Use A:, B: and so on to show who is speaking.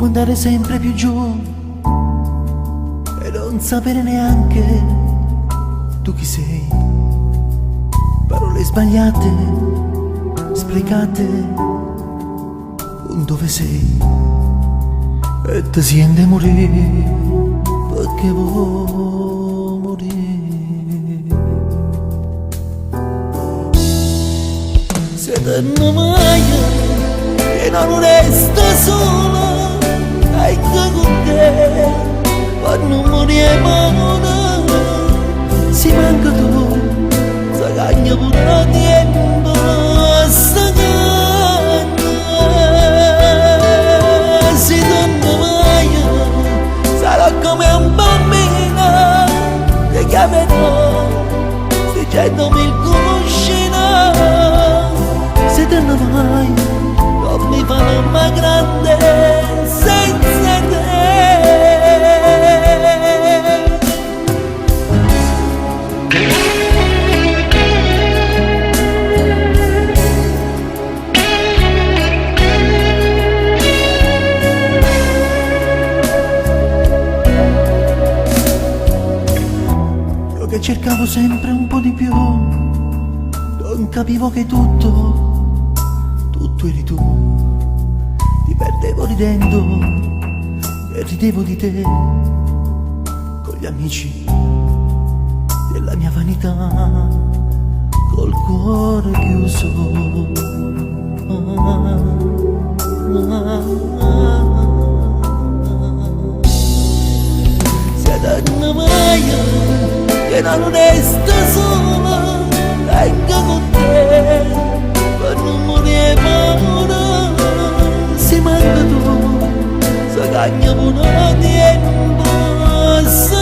A: può andare sempre più giù e non sapere neanche tu chi sei. Parole sbagliate, sprecate, un dove sei e ti siente morire perché vuoi morire. Se te ne vai e non resta sola, ecco con te, per non morire mai. Si manca tu, se cagna pure tempo, se cagna. Se te ne vai, sarò come un bambino, ti chiamerò, dicendomi il cuscino. Se te ne vai, non mi farò mai grande senza te. Io che cercavo sempre un po' di più, non capivo che tutto, tutto eri tu. Ti perdevo ridendo e ridevo di te, con gli amici della mia vanità, col cuore chiuso. Se te ne vai, che non resta sola, vengo con te, per non morire paura. Se manca tu, se cagna pure tempo, se